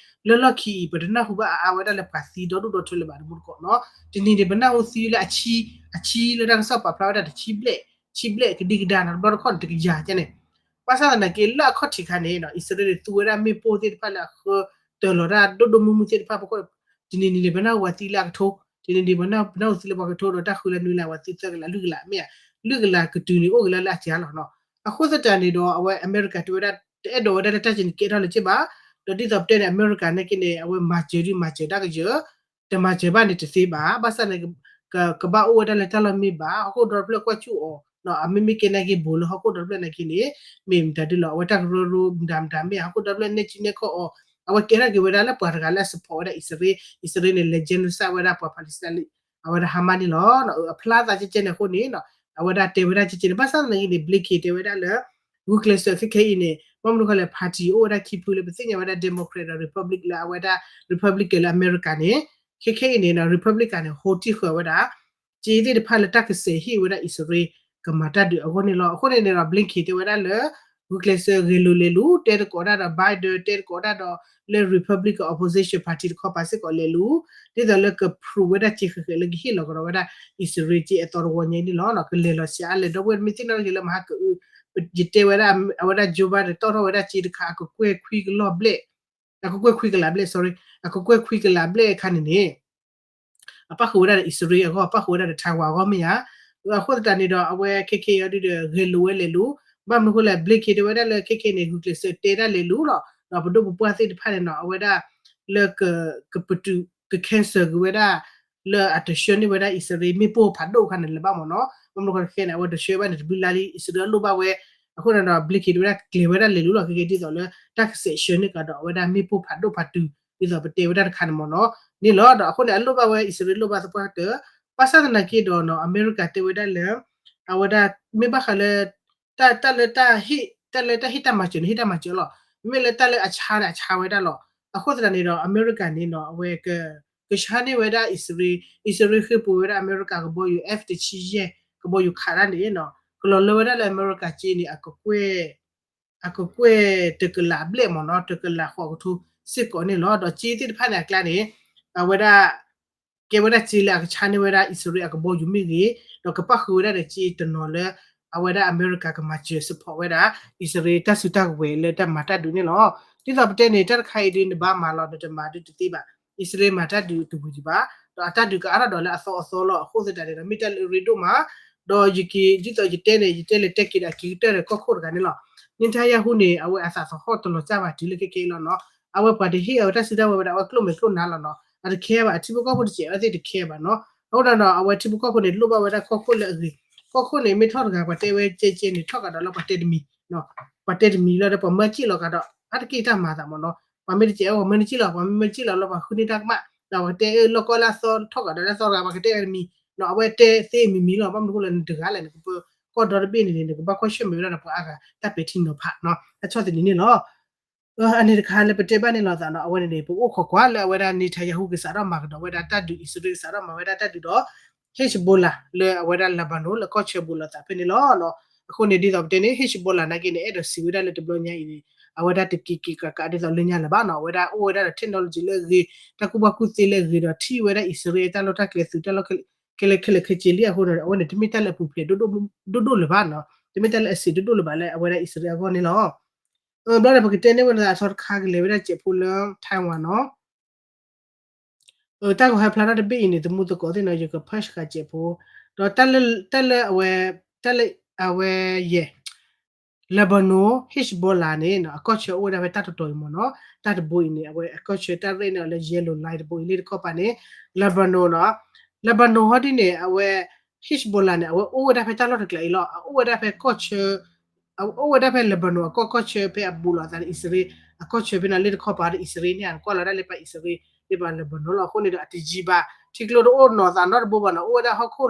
လၢလီၢ်ခံအံၤ ပတနၢ်ဟူဘၣ်အါအါဝဲဒၣ်လၢပှၤသံဒီဒူၣ်ဒီထၢလၢၤဘၣ် တမူတကိးနီၤ. တနံၤန့ၣ် ပနၢ်ဟူသံလၢအဆံ, အဆံလၢတၢ်ကစီၣ်ပာ်ဖျါဝဲဒၣ်တဆံဘျဲၣ်, ဆံဘျဲၣ်ကဒံကဒါနီၤ, တဘျီတခီၣ်န့ၣ် တကယၤကဲန့ၣ် ဘၣ်ဆၣ်သနာ်က့ လၢအခီၣ်ထံးခါန့ၣ်နီၤ အံၣ်စရ့လးန့ၣ် သူဝဲဒၣ်မ့ၣ်ပိၢ်သ့ၣ်တဖၣ်လၢအဃၢတၢၤလီၤတၢ်ဒိၣ်ဒိၣ်မုၢ်မုၢ်သ့ၣ်တဖၣ်ဖီခိၣ်, တနံၤနံၤန့ၣ် ပနၢ်ဟူဝဲသံလၢအကထိ, တနံၤနံၤ ပနၢ်ဟူသံလၢပှၤကထိဒီး တၢ်ဃုလၢနွံလါ ဝဲသံသၢကလးလွံၢ်ကလး မ့ၢ်ဧါ, လွံၢ်ကလးကတုၤန့ၣ် အိၣ်က့ၤလၢလၢအစှၤလီၤနီၤ. အဃိသတးန့ၣ်ဒီး အဝဲအမဲရကၤတဲဝဲဒၣ် တအဲၣ်ဒိးဝဲဒၣ်လၢတၢ်ကဲန့ၣ်ကဲထီၣ်လၢၤဘၣ်, ဒီးဒ်သိးပတဲန့ၣ် အမဲရကၤနာ်က့န့ၣ် အဝဲမၤစၢၤဒုးမၤစၢၤတၢ်ကယၢၤ တမၤစၢၤဘၣ်န့ၣ်တသ့ဘၣ်, ဘၣ်ဆၣ်န့ၣ် ကဘၣ်အိၣ်ဝဲဒၣ်လၢတၢ်လီၢ်မ့ၢ်ဘၣ် ဟီၣ်ခိၣ်ဒီတဖျၢၣ်ကွၢ်ဆူၣ်အီၤ, အမ့မ့ၢ်ကဲနာ်က့ဘိးလၢဟီၣ်ခိၣ်ဒီဖျၢၣ်နာ်က့န့ၣ် မ့ၢ်မတၤဒုလီၤ အဝဲတၢ်ကရၢကရိမတၤမတၤမ့ၢ် ဟီၣ်ခိၣ်ဒီဖျၢၣ်နဲၣ်စုနဲၣ်ခီၣ်အီၤ, အဝဲကဲထီၣ်က့ၤဝဲဒၣ်လၢပှၤတဂၤလၢအ support ဝဲဒၣ်အံၣ်စရ့လး, အံၣ်စရ့လးန့ၣ် လဲၤ genocide ဝဲဒၣ်ပှၤ Palestine အဝဲဒၣ် Hamas န့ၣ်လီၤ. အဖျါသးကဲကဲန့ၣ်အဃိန့ၣ် အဝဲဒၣ်တဲဝဲဒၣ်ကဲကဲန့ၣ် ဘၣ်ဆၣ်သနာ်က့န့ၣ် Blinken တဲဝဲဒၣ်လၢ ဂုာ်ကျဲးစၢးခဲခဲအံၤန့ၣ် ဘၣ်မနုၤဃိလဲၣ် party အိၣ်ဝဲဒၣ်ခံဖုလၢပသ့ၣ်ညါဝဲဒၣ် Democrat ဒီး Republic လၢအဝဲဒၣ် Republican လၢအမဲရကၤန့ၣ် ခဲခဲအံၤန့ၣ် Republican န့ၣ် ဟိတံၢ်ဃၢၤဝဲဒၣ် က့သ့ၣ်တဖၣ်လၢတၢ်ကစဲးဟ့ၣ်ဝဲဒၣ်အံၣ်စရ့လး ကမၤတၢ်ဒုးအဂီၢ်န့ၣ်လီၤ. အဃိန့ၣ်န့ၣ်ဒီး Blinken တဲဝဲဒၣ်လၢ ဂုာ်ကျဲးစၢးဂဲၤလိာ်လဲၤလူၤ တဲသကိးတၢ်ဒီး Biden တဲသကိးတၢ်ဒီး လၢ Republican opposition party တခီပၤစ့ၢ်ကီးလဲၤလူၤ ဒ်သိးလၢက prove ဝဲဒၣ်က့ဃဲးဃဲးလၢကဟ့ၣ်လီၤကဒီးဝဲဒၣ် အံၣ်စရ့လးက့အသီတဝီညါန့ၣ်လီၤ. ကလဲၤလီၤဆံးအါလဲၣ် ဒီပုၢ်ဝဲၢ်မ့ၢ်သ့ၣ်နီၣ်ထီၣ်က့ၤလၢမဟါကအု ယတဲဝဲဒၣ် အဝဲဒၣ် Joe Biden တီၣ်ထီၣ်ဝဲဒၣ်က့တခါ အကကွဲၢ်ခွံကလီၢ်ဘျဲၣ် အကကွဲၢ်ခွံကလးဘျဲၣ် sorry အကကွဲၢ်ခွံကလးဘျဲၣ်အခါန့ၣ်န့ၣ် အပၣ်ဃုာ်ဝဲဒၣ်ဒီးအံၣ်စရ့လးအဂီၢ် အပၣ်ဃုာ်ဝဲဒၣ်ဒီး Taiwan အဂီၢ်မ့ၢ်ဧါ. အဃိသတးန့ၣ်ဒီး အဝဲခဲခဲအံၤဒုဒီး ဂဲၤလိာ်ဝဲလဲၤလူၤ ဘၣ်မနုၤအဃိလဲၣ် Blinken တဲဝဲဒၣ်လၢခဲခဲန့ၣ် ဂုာ်ကျဲးစၢးတဲဒၣ်လဲၤလူၤလီၤ ဒီးပဒိၣ်ပပှၢ်သ့ၣ်တဖၣ်န့ၣ်နီၤ အဝဲဒၣ်လၢ ကပတုာ် က cancel ကွံာ်ဝဲဒၣ် လၢအတဆှၢန့ၢ်ဝဲဒၣ်အံၣ်စရ့လး မ့ၣ်ပိၢ်ဖးဒိၣ်အခါန့ၣ်လၢၤဘၣ်မ့ၢ်နီၤ. ဘၣ်မနုၤအဃိခဲခဲန့ၣ် အဝဲတဆှၢဘၣ်န့ၣ်တဘျုးလါလံ အံၣ်စရ့လးအလိၣ်ဘၣ်ဝဲ အဃိန့ၣ်ဒီး Blinken တဲဝဲဒၣ်ကျဲၤဝဲဒၣ်လဲၤလူၤလီၤ ခဲခဲဒ်သိးလၢ တၢ်ကစဲးဆှၢန့ၢ်ကဒီးအဝဲဒၣ်မ့ၣ်ပိၢ်ဖးဒိၣ်ဖးတုၤ ဒ်သိးပတဲဝဲဒၣ်တခါန့ၣ်မ့ၢ်နီၤ န့ၣ်လီၤ. ဒီးအဃိန့ၣ် အလိၣ်ဘၣ်ဝဲအံၣ်စရ့လးလိၣ်ဘၣ်သပှၢ်ကတၢၢ် ဘၣ်ဆၣ်သနာ်က့ဒီးနီၤ အမဲရကၤတဲဝဲဒၣ်လၢ အဝဲဒၣ် မ့ၢ်ဘၣ်ဃးလၢ တၢ် တၢ်လၢတၢ်ဟ့ၣ် တၢ်လၢတၢ်ဟ့ၣ်တၢ်မၤစၢၤန့ၣ် ဟ့ၣ်တၢ်မၤစၢၤလီၤ. မ့မ့ၢ်လၢတၢ်လၢအဆါန့ၣ် အဆါဝဲဒၣ်လီၤ. အဃိသတးန့ၣ်ဒီး အမဲရကၤန့ၣ်နီၤ အဝဲ ကဆါန့ၢ်ဝဲဒၣ်အံၣ်စရ့လး အံၣ်စရ့လးဃ့ပှ့ၤဝဲဒၣ်အမဲရကၤကဘီယူၤ F တဆံယဲၢ် ကဘီယူၤခးတၢ်န့ၣ်နီၤ ကလီၤလၢဝဲဒၣ်လၢအမဲရကၤက့န့ၣ် အကကွဲၢ် အကကွဲၢ်တကလးဘျဲၣ်မ့ၢ်နီၤ တကလးဃိးကထိစ့ၢ်ကီးန့ၣ်လီၤ. ဒီးက့သ့ၣ်တဖၣ်န့ၣ်အကျါန့ၣ် အဝဲဒၣ် ကဲဝဲဒၣ်က့လၢအကဆါန့ၢ်ဝဲဒၣ်အံၣ်စရ့လးအကဘီယူၤမ့ၢ်ဂ့ၤ ဒီးကပၣ်ဃုာ်ဝဲဒၣ်ဒီးက့တနီၤလၢ အဝဲဒၣ်အမဲရကၤကမၤစၢၤ support ဝဲဒၣ် အံၣ်စရ့လးတၢ်စုတၢ်ကဝဲၤလၢတၢ်မၤတၢ်ဒုးန့ၣ်လီၤ. ဒ်သိးပတဲန့ၣ် တၢ်တခါအံၤဒုးနဘၣ်မၤလီၤ နတမၤဒုးတသ့ဘၣ်. အံၣ်စရ့လးမၤတၢ်ဒုးတဝံၤဒံးဘၣ်. ဒီးအတၢ်ဒုးကအါထီၣ်ဒီးလၢအသီအသီလီၤ. အဃိသတးန့ၣ်ဒီး မ့ၢ်တၢ်လၢအရ့ဒိၣ်မး ဒီးယက့ ဒ်သိးယတဲန့ၣ် ယတဲလဲၤတဲက့ၤဒီးအက့ၤကတၢၢ်ဒီးကီၢ်ခိၣ်တဂၤန့ၣ်လီၤ. Netanyahu န့ၣ် အဝဲအသးသဟီၣ်တလီၤစၢ်ဘၣ်တုၤလၢခဲခဲအံၤလီၤနီၤ. အဝဲပှၤတဟ့ၣ်အဝဲတၢ်စုတၢ်ဝဲၤဝဲဒၣ် အဝဲကျိၣ်မဲာ်ကျိၣ်နါလီၤနီၤ. အတခဲဘၣ် အထံဖိကီၢ်ဖိတစဲးအဝဲသ့ၣ်တခဲဘၣ်နီၤ. အဃိဒီးနီၤ အဝဲထံဖိကီၢ်ဖိန့ၣ် လိၣ်ဘၣ်ဝဲဒၣ်ကီၢ်ခိၣ်လၢအဂ့ၤ. ကီၢ်ခိၣ်န့ၣ် မ့ၢ်ထီၣ်တဂၤ ပှၤတဲဝဲကဲကဲန့ၣ် ထီၣ်ကဒီးလၢပှၤတဲတမံၤ ပှၤတဲတမံၤလီၤဒီး ပှၤမၢစံၣ်လီၤကဒီး အါတက့ၢ်တၢ်မၤသးမ့ၢ်နီၤ. ပှၤမ့ၢ်တစဲးအဝဲ ပှၤမၢနစံၣ်လီၤ ပှၤမ့ၢ်မၢစံၣ်လီၤလၢပှၤဃုန့ၢ်တၢ်ကမၣ် ဒီးပှၤတဲအၢလီၢ်ကီၢ်လၢအသီထီၣ်ကဒီးလၢအသီတဂၤ ပှၤကတဲဝဲတမံၤ နီၤ အဝဲတဲသ့မံၤမံၤလီၤ. ဘၣ်မနုၤအဃိလဲၣ် နတဂၤလဲၣ် နကပၢကီၢ်ဒီတဘ့ၣ်န့ၣ်န့ၣ် နကဘၣ်ကွၢ်ဆၢၣ်မဲာ်ဝဲဒၣ်ဒီးပှၤအါဂၤတၢ်ပဲာ်ထံနီၤဖးနီၤ အဆီၣ်သနံးန့ၣ်လီၤ. အန့ၣ်တခါလၢပတဲဘၣ်န့ၣ်လီၤသးနီၤ အဝဲန့ၣ်န့ၣ် ပအိၣ်ခိးကွၢ်လၢအဝဲဒၣ် Netanyahu ကစးထီၣ်မၤကဒီးဝဲဒၣ်တၢ်ဒုး အံၣ်စရ့လးကစးထီၣ်မၤဝဲဒၣ်တၢ်ဒုးဒီး Hezbollah လၢအဝဲဒၣ် Lebanon လၢကီၢ်ဆၢဘူးလိာ်သးဖဲန့ၣ်လီၤ. အဃိန့ၣ် ဒ်သိးပတဲန့ၣ် Hezbollah နာ်က့န့ၣ် အဲၣ်ဒိးစံးဝဲဒၣ်လၢတဘျီညါအံၤန့ၣ် အဝဲဒၣ်တက့ၤက့ၤကးကးဒ်သိးလၢညါလၢၤဘၣ်နီၤ အဝဲဒၣ်အိၣ်ဝဲဒၣ်ဒီး technology လၢအဂ့ၤ တၢ်ကူၣ်ဘၣ်ကူၣ်သ့လၢအဂ့ၤဒီး ထံၣ်ဝဲဒၣ်အံၣ်စရ့လးတၢ်လီၢ်တၢ်ကျဲသုးတၢ်လီၢ် ခဲလၢာ်ခဲလၢာ်ခဲဆ့လံအဃိဒီး အဝဲန့ၣ် တမ့ၢ်တၢ်လၢအပူၤဖျဲးဒိၣ်ဒိၣ်လၢၤဘၣ်နီၤ တမ့ၢ်တၢ်လၢအစံးဒိၣ်ဒိၣ်လၢၤဘၣ်လၢအဝဲဒၣ်အံၣ်စရ့လးအဂီၢ်န့ၣ်လီၤ. ဘျီဒီးပကတဲန့ၢ်ဝဲဒၣ်အဆီတခါကလဲၤဝဲဒၣ်စဲးဖိလၢ Taiwan နီၤ တၢ်ကဟဲဖျါထီၣ်တဘ့ၣ်အံၤန့ၣ် သမူသကိးသ့ၣ်နီၤ ယက push ဃာ်စဲးဖိ ဒီးတၢ်လၢ တၢ်လၢအဝဲ တၢ်လၢအဝဲယဲၢ် Lebanon Hezbollah န့ၣ်နီၤ အကီၢ်ဆၢအိၣ်ဝဲဒၣ်ဖဲတၢ်တတီၤအံၤမ့ၢ်နီၤ တၢ်တဘိအံၤန့ၣ် အဝဲအကီၢ်ဆၢတၢ်ရဲၣ်န့ၢ်အီၤလၢ yellow line တဘိအံၤလၢတခီပၤန့ၣ် Lebanon နီၤ Lebanon ဟီဒ်န့ၣ် အဝဲ Hezbollah န့ၣ် အဝဲအိၣ်ဝဲဒၣ်ဖဲတၢ်လီၢ်တကျးအံၤလီၤ အအိၣ်ဝဲဒၣ်ဖဲကီၢ်ဆၢ အအိၣ်ဝဲဒၣ်ဖဲ Lebanon အကီၢ်ကီၢ်ဆၢဖဲအဘူးလိာ်သးန့ၣ် အံၣ်စရ့လး အကီၢ်ဆၢဖဲန့ၣ်လၢတခီပၤဒီးအံၣ်စရ့လးန့ၣ် ကွၢ်လီၤဒၣ်လၢပှၤအံၣ်စရ့လး လၢပှၤ Lebanon လီၤ အဃိန့ၣ်ဒီးအတယံၤဘၣ် ထံကျိတအိၣ်နီၤသးနီတဘိဘၣ်နီၤ အိၣ်ဝဲဒၣ်ဟီၣ်ခိၣ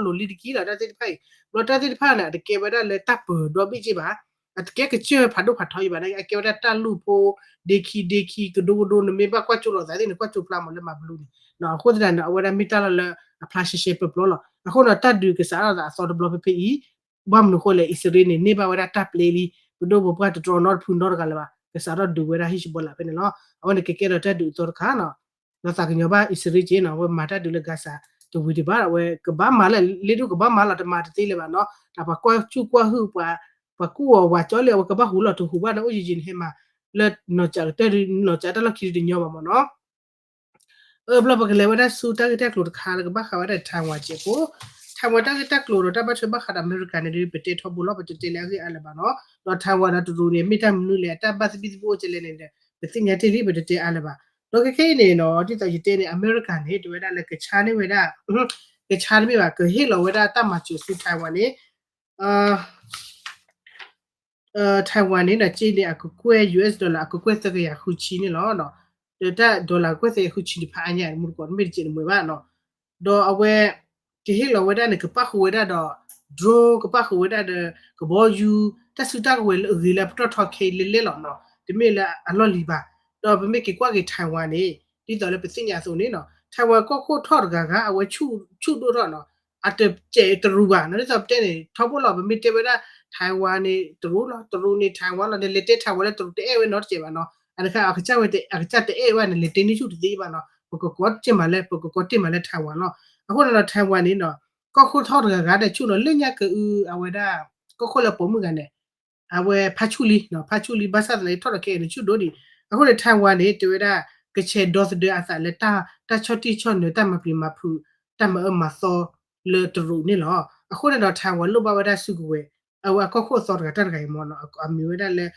်လိၤလံတက့ၢ်လီၤ တၢ်သ့ၣ်တဖၣ်အံၤ ဘျီတၢ်သ့ၣ်တဖၣ်န့ၣ် အတကဲဝဲဒၣ်လၢတၢ်ပၢၤဒီဘ့ၣ်က့ၢ်ဘၣ် အတကဲကစၢၢ်ဖးဒိၣ်ဖးထီအံၤဘၣ် အကဲဝဲဒၣ်တၢ်လူၢ်ဖိ ဒ့ခံဒ့ခံ ကဒိကဒိ နမ့ၢ်ဘၣ်ကွၢ်ကၠိလိာ်သးသ့ၣ်န့ၣ် ကွၢ်ကၠိဖျါမးလၢမၤဘျူးန့ၣ် အဃိသတးန့ၣ် အဝဲဒၣ်မ့ၢ်တၢ်လီၢ်လၢအဖျါရှဲရှဲပျီပျီလီၤ. အဃိဒီးတၢ်ဒုးကစးထီၣ်သးအသီတဘျီဖဲဖဲအံၤ ဘၣ်မနုၤအဃိလဲၣ် အံၣ်စရ့လးန့ၣ် န့ၢ်ဘၣ်ဝဲဒၣ်တၢ်ပျဲလံ ပဒိၣ်ပပှၢ်တတြီနီတဖုနီတဂၤလၢၤဘၣ် ကစးထီၣ်ဒုးဝဲဒၣ် Hezbollah ဖဲန့ၣ်လီၤ. အဝဲန့ၣ်ကကဲထီၣ်တၢ်ဒုးအသီတခါနီၤ ဒီးသးကညီၤဘၣ်အံၣ်စရ့လးက့နီၤ အဝဲမၤတၢ်ဒုးလၢ Gaza တဝံၤဒံးဘၣ် အဝဲကဘၣ်မၤလၢ လ့ဒိၣ်ကဘၣ်မၤလီၤ တမၤတသ့လၢၤဘၣ်နီၤ တၢ်ပှၤကွၢ်ဆူၣ်ကွၢ်ဟုၣ် ပှၤကူၣ်အီၤဝးကၠီလံ အဝဲကဘၣ်ဟူးလီၤတဟူးဘၣ်န့ၣ် အိၣ်ယံာ်ယံာ်န့ၣ် ဟဲမၤလၢ နီၢ်ကၠးကတၢၢ် နီၢ်ကၠးတၢ်လီၢ်ခံတညီဘၣ်မ့ၢ်နီၤ အၢ ဘျီပကလဲၤဝဲဒၣ်ဆူတၢ်ဂ့ၢ်တၢ်ကျိၤတခါလၢကဘၣ်ဃးဝဲဒၣ် Taiwan ကဲးဖိ Taiwan တၢ်ဂ့ၢ်တၢ်ကျိၤဒီးတၢ်ဘၣ်ထွဲဘၣ်ဃးဒီးအမဲရကၤန့ၣ်ဒီး ပတဲထီဘိလီၤ ပတတဲလၢအဂ့ၢ်အါလၢၤဘၣ်နီၤ ဒီး Taiwan ဒီးတရူးန့ၣ် မ့ၢ်တၢ်မနုၤလဲၣ် အတၢ်ဘၣ်သဘံၣ်သဘုၣ်အိၣ်ကလဲၣ်န့ၣ်ဒီး ပသ့ၣ်ညါတ့ၢ်လံ ပတတဲအါလၢၤဘၣ် ဒီးခဲခဲအံၤန့ၣ်နီၤ ဒ်သိးယတဲန့ၣ် အမဲရကၤန့ၣ် တဲဝဲဒၣ်လၢကဆါန့ၢ်ဝဲဒၣ် ကဆါတမ့ၢ်ဘၣ် ကဟ့ၣ်လီၤဝဲဒၣ်တၢ်မၤစၢၤဆူ Taiwan န့ၣ် Taiwan န့ၣ်ဒီး က့န့ၣ် အကကွဲၢ် US dollar အကကွဲၢ်သၢကယၤဃုဆံန့ၣ်လီၤ. ဒီးတၢ် dollar ကကွဲၢ်သၢကယၤဃုဆံတဖၣ်အါညါ မူတကိးတမ့ၢ်တစဲးတမှဲၤဘၣ်နီၤ. ဒီးအဝဲ ကဟ့ၣ်လီၤဝဲဒၣ်န့ၣ် ကပၣ်ဃုာ်ဝဲဒၣ်ဒီး drone ကပၣ်ဃုာ်ဝဲဒၣ်ဒီး ကဘီယူၤ တၢ်စုတၢ်ကဝဲၤလၢအဂ့ၤလၢအပတီၢ်ထီခဲအံၤလဲၣ်လဲၣ်လီၤနီၤ. တမ့ၢ်လၢအလီၢ်လံၤဘၣ်. ဒီးပမ့ၢ်က့ၤကွၢ်က့ၤ Taiwan န့ၣ် ဒ်သိးလၢပသ့ၣ်ညါအသိးန့ၣ်နီၤ Taiwan ကီၢ်ခိၣ်ထီၣ်တဂၤဂၤ အဝဲဆူၣ်ဒိၣ်ထီၣ်နီၤ အတစဲးတရူးဘၣ်နီၤ ဒ်သိးပတဲန့ၣ် ထီဘိလီၤ ပမ့ၢ်တဲဝဲဒၣ် Taiwan န့ၣ် တရူးလီၤ တရူးန့ၣ် Taiwan လီၤ နလဲၤတဲ Taiwan လၢတရူးတအဲၣ်ဝဲနီတစဲးဘၣ်နီၤ အတခါ အကစၢ်တအဲၣ်ဝဲန့ၣ် လဲၤတဲန့ၢ်ဆူၣ်တသ့ဘၣ်နီၤ ပကကိးတ့ၢ်မးလၢ ပကကိးတ့ၢ်မးလၢ Taiwan လီၤ. အဃိန့ၣ်ဒီး Taiwan န့ၣ်နီၤ ကီၢ်ခိၣ်ထီၣ်တဂၤဂၤဒီးဆူၣ်နီၤ လၢညါကအု အဝဲဒၣ် ကီၢ်ခိၣ်လၢပိာ်မုၣ်ဂၤန့ၣ် အဝဲဖးဆူၣ်လံ ဖးဆူၣ်လံ ဘၣ်ဆၣ်သနာ်က့ထီၣ်ဒီးခဲအံၤန့ၣ်ဆူၣ်ဒိၣ်ဒံး အဃိန့ၣ် Taiwan န့ၣ် တဲဝဲဒၣ် ကဆဲးဒီသဒၢအသးလၢ တၢ်ဆီၣ်တံၢ်ဆီၣ်နၢၤ တၢ်မၤပျံၤမၤဖုး တၢ်မၤအၢမၤသီလၢတရူးန့ၣ်လီၤ. အဃိန့ၣ်ဒီး Taiwan လိၣ်ဘၣ်ဝဲဒၣ်စုကဝဲၤ အဝဲအကီၢ်ခိၣ်အသီတဂၤတၢ်တဂၤအံၤမ့ၢ်နီၤ အမံၤဝဲဒၣ်လၢ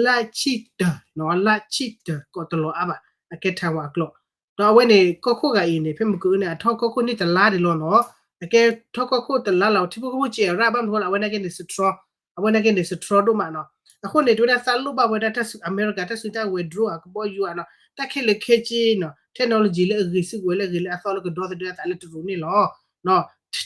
လၢၣ်ဆံၣ်တၢၤနီၤ လၢၣ်ဆံၣ်တၢၤ ကိးတလီၤအါဘၣ် အကဲ Taiwan အကျိာ် ဒီးအဝဲန့ၣ် ကီၢ်ခိၣ်ဂၤအံၤန့ၣ် ဖဲမုၢ်ကအုန့ၣ် အထီၣ်ကီၢ်ခိၣ်န့ၢ်တလါဒံးလီၤနီၤ အကဲထီၣ်ကီၢ်ခိၣ်တလါလီၤ ထံဖိကီၢ်ဖိစဲးအရၣ် ဘၣ်မနုၤဃိလၢ အဝဲနာ်က့န့ၣ် strong အဝဲနာ်က့န့ၣ် strong ဒိၣ်မးနီၤ အဃိန့ၣ် တဲဝဲဒၣ်သးလိၣ်ဘၣ်ဝဲဒၣ်တၢ်စု အမဲရကၤတၢ်စုတၢ်ကဝဲၤ drone အကဘီယူၤအနီၤ တၢ်ခဲလၢာ်ခဲဆ့နီၤ technology လၢအဂ့ၤ စုကဝဲၤလၢအဂ့ၤလၢအသီလၢကဒီသဒၢအသးလၢတရူးန့ၣ်လီၤ.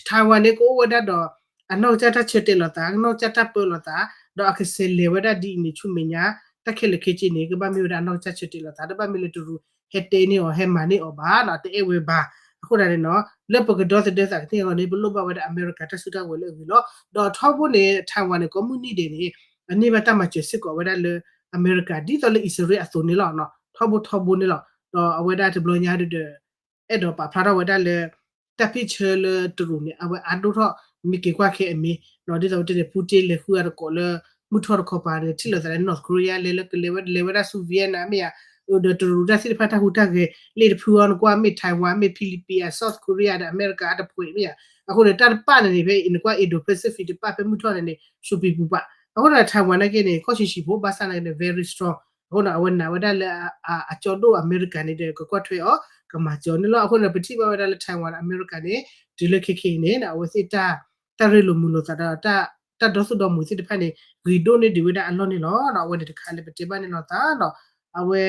Taiwan န့ၣ် ကအိၣ်ဝဲဒၣ်ဒီး အနီၢ်ကစၢ်တၢ်ဆၢတဲာ်လိာ်သး အနီၢ်ကစၢ်တၢ်ပၢလိာ်သး ဒီးအကဆဲးလဲၤဝဲဒၣ်ဒ်အံၤန့ၣ် ဆူမဲာ်ညါ တၢ်ခဲလၢာ်ခဲဆ့န့ၣ် ကဘၣ်မ့ၢ်ဝဲဒၣ်အနီၢ်ကစၢ်ဆၢတဲာ်လိာ်သး တဘၣ်မ့ၢ်လၢတရူး ဟဲတဲန့ၢ်အီၤ ဟဲမၤန့ၢ်အီၤဘၣ်နီၤ တအဲၣ်ဝဲဘၣ်. အဃိဒၣ်န့ၣ်နီၤ လၢပကဒီသဒၢသးကသ့ၣ်အဂီၢ်န့ၣ် ပလိၣ်ဘၣ်ဝဲဒၣ်အမဲရကၤတၢ်စုတၢ်ကဝဲၤလၢအဂ့ၤလီၤ. ဒီးထီဘိန့ၣ် Taiwan န့ၣ် ကိးမုၢ်နံၤဒဲးန့ၣ် အန့ၢ်ဘၣ်တၢ်မၤစၢၤစ့ၢ်ကီးဝဲဒၣ်လၢအမဲရကၤ ဒ်သိးလၢအံၣ်စရ့လးအသိးန့ၣ်လီၤ. ထီဘိထီဘိန့ၣ်လီၤ. ဒီးအဝဲဒၣ်တဘျီညါဒီး အဲၣ်ဒိးပာ်ဖျါထီၣ်ဝဲဒၣ်လၢ တၢ်ဖ့ၣ်ဆၢလၢတရူးန့ၣ် အဝဲအါဒိၣ်ထီၣ် မ့ၢ်က့ၤကွၢ်ခဲအမ့ၢ် ဒ်သိးပတဲန့ၣ် Putin လဲၤဃုအါတကိးလၢ မုၢ်ထီၣ်တခီပၤန့ၣ် ထံၣ်လိာ်သးလၢ North Korea လဲၤလၢကလဲၤဝဲ လဲၤဝဲဒၣ်ဆူ Vietnam မ့ၢ်ဧါ, ဒီးတရူးတၢ်သ့ၣ်တဖၣ်တၢ်ဟူးတၢ်ဂဲၤ လ့ၣ်တဖုအီၤနကွၢ်မ့ၢ် Taiwan မ့ၢ် Philippines အ South Korea ဒီးအမဲရကၤအတပှဲၤမ့ၢ်ဧါ, အဃိန့ၣ် တၢ်တပာ်န့ၣ်န့ၣ် ဖဲအံၤနကွၢ် Indo-Pacific တပာ်ဖဲမုၢ်ထီၣ်န့ၣ်န့ၣ် ဆူပံၤပူၤပာ်, အဃိန့ၣ် Taiwan နာ်က့န့ၣ် ကီၢ်ဆံးဆံးဖိ ဘၣ်ဆၣ်နာ်က့န့ၣ် very strong အဃိန့ၣ် အဝဲနာ်ဝဲဒၣ်လၢ အကၠီဒိၣ်အမဲရကၤန့ၣ်ဒီး ကကွၢ်ထွဲအီၤ ကမၤစၢၤအီၤန့ၣ်လီၤ. အဃိန့ၣ် ပထံၣ်ဘၣ်ဝဲဒၣ်လၢ Taiwan ဒီးအမဲရကၤန့ၣ် တုၤလၢခဲခဲအံၤန့ၣ် အဝဲသ့ၣ်တၢ် တၢ်ရ့လိာ်မုာ်လိာ်သးဒီး တၢ်ဒိသူၣ်ဒိမုာ်သ့ၣ်တဖၣ်န့ၣ် ဂ့ၤဒိၣ်န့ၢ်ဒံးဝဲဒၣ်အလီၢ်န့ၣ်လီၤ. အဝဲန့ၣ်တခါလၢပတဲဘၣ်န့ၣ်လီၤသးဒီး အဝဲ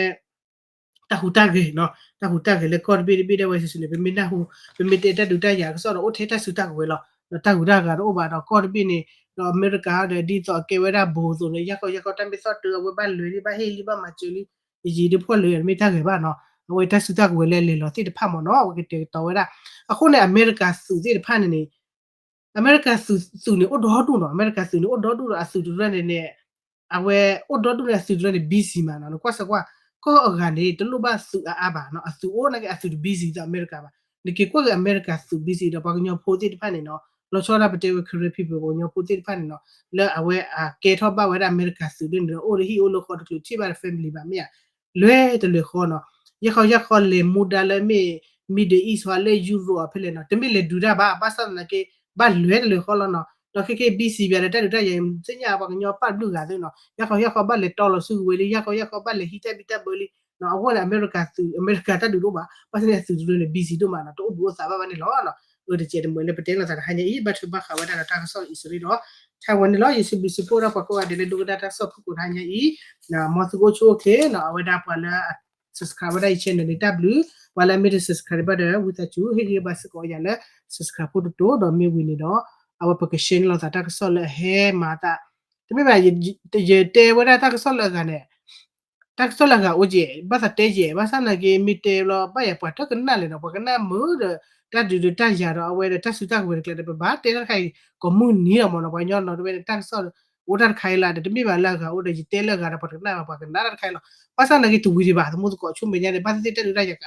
တၢ်ဟူးတၢ်ဂဲၤနီၤ, တၢ်ဟူးတၢ်ဂဲၤလၢကီၢ်တဘ့ၣ်တဘ့ၣ်ဒၣ်ဝဲစုာ်စုာ်န့ၣ် ပမ့ၢ်နၢ်ဟူ ပမ့ၢ်တဲတၢ်ဒုးတၢ်ယၤကစီၣ်ဒီး အိၣ်ထဲတၢ်စုတၢ်ကဝဲၤလီၤ. ဒီးတၢ်ဂုၤတၢ်ဂၤတအိၣ်ဘၣ်ဒီး ကီၢ်တဘ့ၣ်န့ၣ် ဒီးအမဲရကၤဒီး ဒ်သိးအကဲဝဲဒၣ်ဘိးအသိးန့ၣ် ယၢ်ကီယၢ်ကီတၢ်မ့ၢ်သီၣ်တုၤအဝဲဘၣ်လဲၤဒ်ဘၣ်ဟ့ၣ်လံဘၣ်မၤစၢၤလံ ယံာ်ဒ်ဖှီၣ်လၢာ်မ့ၢ်တၢ်ဂဲၤဘၣ်နီၤ. အဝဲတၢ်စုတၢ်ကဝဲၤလၢလဲၤလီၤသ့ၣ်တဖၣ်မ့ၢ်နီၤ အဝဲကတဲာ်ကတီၤဝဲဒၣ်. အဃိန့ၣ် အမဲရကၤသုးသ့ၣ်တဖၣ်န့ၣ်န့ၣ် အမဲရကၤသုးန့ၣ် အိၣ်ဒီဒူၣ်နီၤ, အမဲရကၤသုးန့ၣ် အိၣ်ဒီဒူၣ်ဒီးအသုးတရၢန့ၣ်န့ၣ် အဝဲအိၣ်ဒီဒူၣ်န့ၣ်အသုးတရၢန့ၣ် busy မးနီၤ. နကွၢ်စၢၤကွၢ် ကီၢ်အဂၤန့ၣ် တလိၣ်ဘၣ်သုးအါအါဘၣ်နီၤ, အသုးအိၣ်နာ်က့အသုးတ busy ဒ်သိးအမဲရကၤဘၣ်. နက့ၤကွၢ်က့ၤအမဲရကၤသုး busy ဒီးပှၤကညီဖိသ့ၣ်တဖၣ်န့ၣ်နီၤ, လီၤဆီဒၣ်ပတဲဝဲ Karen people ပှၤကညီဖိသ့ၣ်တဖၣ်န့ၣ်နီၤ, လၢအဝဲအကဲထီၣ်ဘၣ်ဝဲဒၣ်အမဲရကၤသုးဒ်န့ၣ်ဒီး အိၣ်လၢဟံၣ်အိၣ်လၢဃီတချုးထံၣ်ဘၣ်ဒီး family ဘၣ်မ့ၢ်ဧါ လွဲတလွဲဃီနီၤ. ယဲၢ်ဃီယဲၢ်ဃီလဲၤမူဒါလၢမ့ၢ် Middle East ဟီ လၢ Europe အဖဲလဲၣ်နီၤ, တမ့ၢ်လဲၤဒုးတၢ်ဘၣ်, ဘၣ်ဆၣ်သနာ်က့ ဘၣ်လွဲတလွဲဃီလီၤနီၤ. ဒီးခဲက့ busy ဘၣ်ဒီးတၢ်ဒုးတၢ်ယၤ သ့ၣ်ညါပှၤကညီပာ်ဘျုးဂၤသ့နီၤ, ယဲၢ်ဃီယဲၢ်ဃီဘၣ်လဲၤတီလီၤစုကဝဲၤလံ, ယဲၢ်ဃီယဲၢ်ဃီဘၣ်လဲၤဟံးတၢ်ဘံၣ်တၢ်ဘၢလံ. အဃိန့ၣ် အမဲရကၤသုး အမဲရကၤတၢ်ဒုးတအိၣ်ဘၣ်, ဘၣ်ဆၣ်န့ၣ်အသုးတရၢန့ၣ် busy ဒိၣ်မးနီၤ, တအိၣ်ဘှံးအိၣ်သးဘၣ်ဘၣ်န့ၣ်လီၤ. အၢတကဲးတမှဲၤလၢပတဲလိာ်သးတဟါညါအံၤ ဘၣ်ထွဲဘၣ်ဃးဝဲဒၣ်ဒီးတၢ်ကစီၣ်လၢအံၣ်စရ့လးဒီး Taiwan န့ၣ်လီၤ. ယစံးဘျုးစံးဖှိၣ်ဒၣ်ပှၤကိးဂၤဒဲးလၢဒိကနၣ်တၢ်ကစီၣ်ဖုၣ်ကိာ်တဟါညါအံၤ, မ်သုကအိၣ်ဆူၣ်အိၣ်ချ့နီၤ, အဝဲဒၣ်ပှၤလၢ subscribe ဝဲဒၣ်ယ channel န့ၣ် တၢ်ဘျုး, ပှၤလၢအမ့ၢ်တ subscribe ဘၣ်ဒီး ဝံသးစူၤ ဟ့ၣ်ဂံၢ်ဘါစ့ၢ်ကီးယၤလၢ subscribe ဖိတတိၤ ဒီးမ့ၢ်ဝံၤန့ၣ်ဒီး အဝဲပက share န့ၢ်လိာ်သးတၢ်ကစီၣ်လၢအဟဲမၤသး, တမ့ၢ်ဘၣ် ယတဲဝဲဒၣ်တၢ်ကစီၣ်လၢအဂၤန့ၣ် တၢ်ကစီၣ်လၢအဂၤအိၣ်ယဲၢ်, ဘၣ်သးတဲယဲၢ်, ဘၣ်ဆၣ်သနာ်က့ မ့ၢ်တဲဘျီ ဘၣ်ယၤပှၤတကနၣ်လဲၣ်နီၤ, ပှၤကနၣ်မုာ်ဒီး တၢ်ဒုးဒီးတၢ်ယၤဒီးအဝဲဒီးတၢ်စုတၢ်ကဝဲၤတကျဲဒီး ပဘၣ်တဲတၢ်တခါအံၤ ကိးမုၢ်နံၤလီၤမၢ်နီၤ. ပှၤကညီနီၤ တဝဲန့ၣ် တၢ်ကစီၣ်အိၣ်တၢ်တခါအံၤလၢ်ဒီး တမ့ၢ်ဘၣ်လၢအဂၤအိၣ်ဒီး ယတဲလၢအဂၤဒီး ပှၤတကနၣ်ဘၣ် ပှၤကနၣ်တၢ်တခါအံၤလီၤ. ဘၣ်ဆၣ်နာ်က့တဝံၤဒံးဘၣ် သမူသကိး ဆူမဲာ်ညါန့ၣ် ဘၣ်သ့ၣ်သ့ၣ်တၢ်ဒုးတၢ်ယၤက